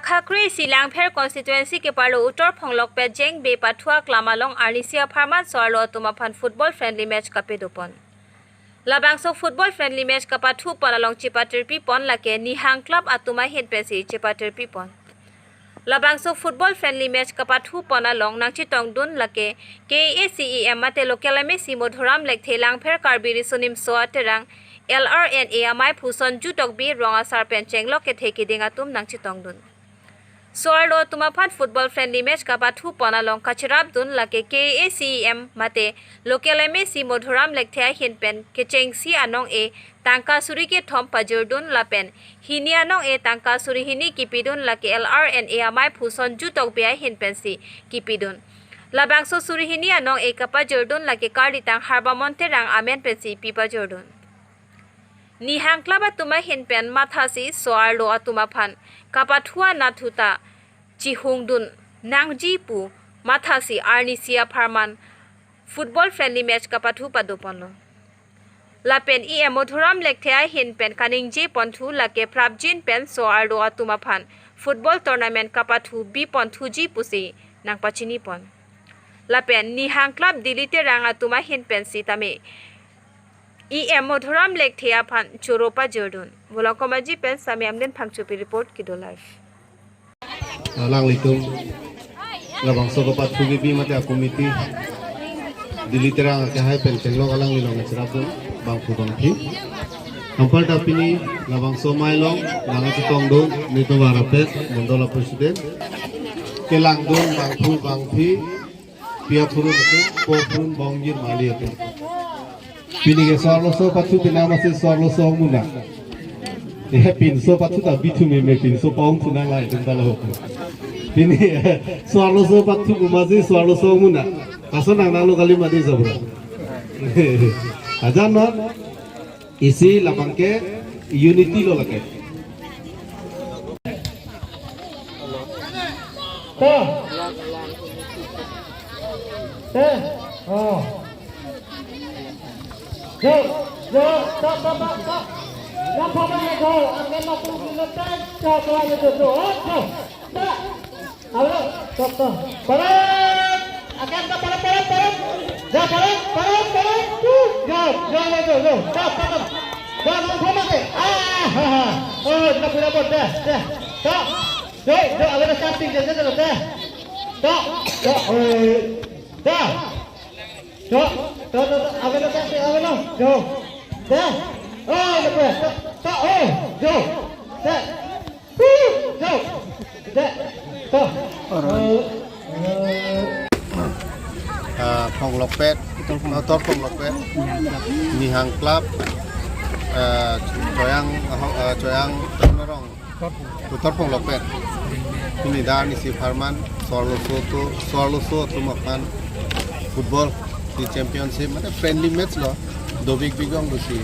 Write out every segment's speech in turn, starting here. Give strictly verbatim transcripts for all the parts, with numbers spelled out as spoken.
Kha kre-isi Langpher constituency keparlo Uttor Phonglokpet Jeng Bey pathu aklam along arnisi apharman so-arlo atum aphan football friendly match kapadopon. Labangso football friendly match kapathupon along chepatirpipon lake Nihang Club atum ahin pensi chepatirpipon. Labangso football friendly match kapathupon along nangchetongdun lake K A A C E M mate local M A C Madhuram Lekthe, Langpher Karbi Riso Nimso Aterang, L R N A amaiphu Sonju Tokbi, rong asar pen chenglok kethe keding atum nangchetongdun. So-arlo atum aphan football friendly match kapathupon along kacherapdun lake K A A C E M mate local M A C Madhuram Lekthe ahin pen kechengsi anong-e tangka suri kethom pajordun lapen hini anong-e tangka suri hini kipidun lake L R N A amaiphu Sonju Tokbi ahin pensi kipidun. Labangso suri hini anong-e kapajordun lake Karlitang Harbamon Terang amen pensi pipajordun. Nihang Club atum ahin pen mathasi so-arlo atum aphan kapathu anatthu ta chihungdun nangji pu mathasi arnisi apharman football friendly match kapathu padoponlo. Lapen E M Madhuram Lekthe ahin pen kaningje ponthu lake prapjin pen so-arlo atum aphan football tournament kapathu biponthuji pusi nangpachinipon. Lapen Nihang Club Dili Terang atum ahin pen sitame E M Madhuram Lekthe aphan choro pajordun. Bolong Komaji pen Sami Amden Phangchopi report, Kido Live. Alanglitum labangso kapathu kebi mate a committee Dili Terang akehai pen chenglok alangli along cherapdun bangphu bangphi. Anparta pini labangso amei along nangchetongdun nelitum Barapet Mondol a President, kelangdun bangphu bangphi, pia phurun atum, po phurun bongjir mali atum. Pini ke so-arloso pathu penang masi so-arloso muna. Eh, pinso pathu ta bithu meme, pinso paung thunang lai tum talo. Pini so-arloso pathu kumasi so-arloso muna. Kaso nang nanglo kali mati sabra. Ajan non isi labang ke unity lo lake. Ta. Ta. Oh. Yo, yo, ta, ta, ta, ta. Nang pama ya go, angin aku minat ta, ta, ta, ta, ta, ta, ta, ta. Alo, ta, ta. Paran. Akan ta, paran, paran, paran. Ya, paran, paran, paran. Tu. Yo, yo, yo, yo, yo. Ta, ta, ta. Ya, nang pama ke. Ah, ha, ha. Oh, na pura bot, dah, dah. Ta. Yo, yo, alo na cantik, dah, dah, dah. Ta. Ta, ta, oi. Ta. To, to, to, to, ave lo, ave, ave lo. Jo. De. Oh, de, de. To, to, oh, jo. De. Woo, jo. De. To. Eh, eh. Ah, Phonglokpet, Uttor Phonglokpet, Nihang Club, ah, Choyang, ah, Choyang, Norong. Uttor Phonglokpet. Pini arnisi apharman so-arloso atum, so-arloso atum aphan football si championship mate friendly match lo, dobik bigong dosi.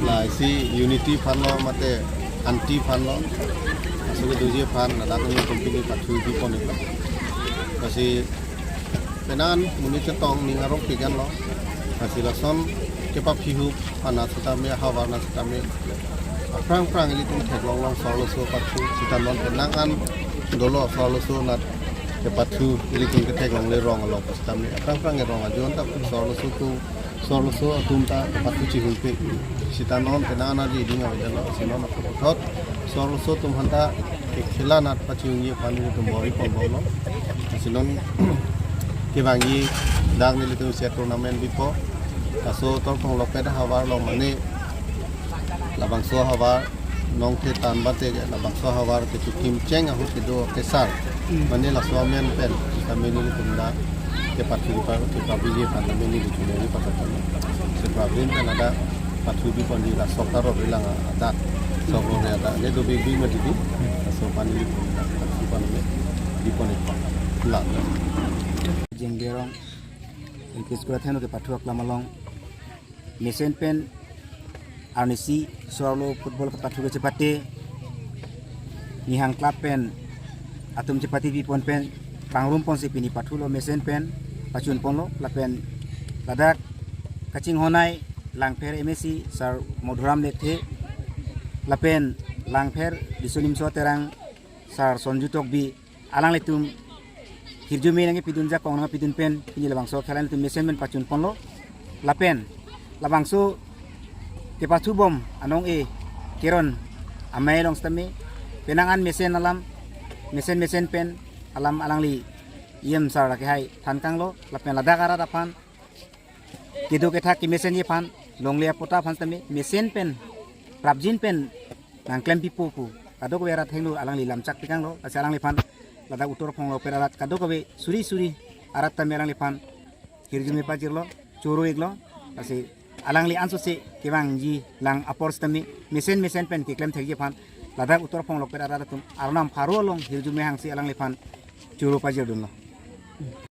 Lasi unity aphan lo mate anti aphan lo. Aso kedoji aphan ladak nelitum pini pathu bipon iklo. Lasi penang monit chetong ning arong pigan lo. Lasi lason kepaphihup anat setame, havar anat setame. Aphrang phrang ilitum theklong long so-arloso pathu sita non penang an dolo so-arloso anat kepathu ilitum ketheklongle rong along sitame. Aphrang phrang rong ajon ta so-arloso atum, so-arloso atum ta kepathu chihulpe. Sita non penang an aji ding avedetlo, si non aphuthot so-arloso atum aphanta kekhela anat pachihungji aphan nelitum bor-i ponbomlo. Si non kevangji dak nelitum isi tournament bipo. Laso Uttor Phonglokpet ahavar along mane labangso ahavar nongthe tan bate ke labangso ahavar ke chukim cheng ahut kedo kesar. Hmm. Mane laso amen pen kami nelitum dak kepathu pa, kepabiji aphan kami nelitum neli patapon. Si problem pen ladak pathu biponji la sok ta rop rilang adak. Sok rop adak. Ne dobik bik mati di. Laso aphan nelitum dak pathu pan ne bipon ik pa. La. Jeng Bey arong, L P school athen kepathu aklam along mesen pen arnisi so-arlo football kepathu kechepate Nihang Club pen atum chepate bipon pen pangrum ponsi pini pathulo mesen pen pachun ponlo lapen ladak kachinghon-ai Langpher M A C Sar Madhuram Lekthe lapen Langpher Riso Nimso Terang Sar Sonju Tokbi, alanglitum hirjume nangkepidun, jakong nangpidun pen pini labangso akhei alanglitum mesen pen pachun ponlo. Lapen labangso kepathubom anong-e Keron amei along sitame penang an mesen alam, mesen mesen pen alam alangli E M sar lake hai thankanglo. Lapen ladak arat aphan, kedo kethak kemesenji aphan, longle apota aphan sitame mesen pen, prapjin pen nangklem pipo pu kadokave arat hingno alangli lamchak pikanglo. Lasi alangliphan ladak Uttar Phonglok pen arat kadokave suri suri arat tame alangliphan hirjume pajirlo, choro-iklo. Lasi alangli ansose kevangji lang apor sitame mesen mesen pen keklem thekji aphan ladak Uttar Phonglok pen arat atum arnam pharo along hirjume hangsi alangliphan choro pajirdunlo.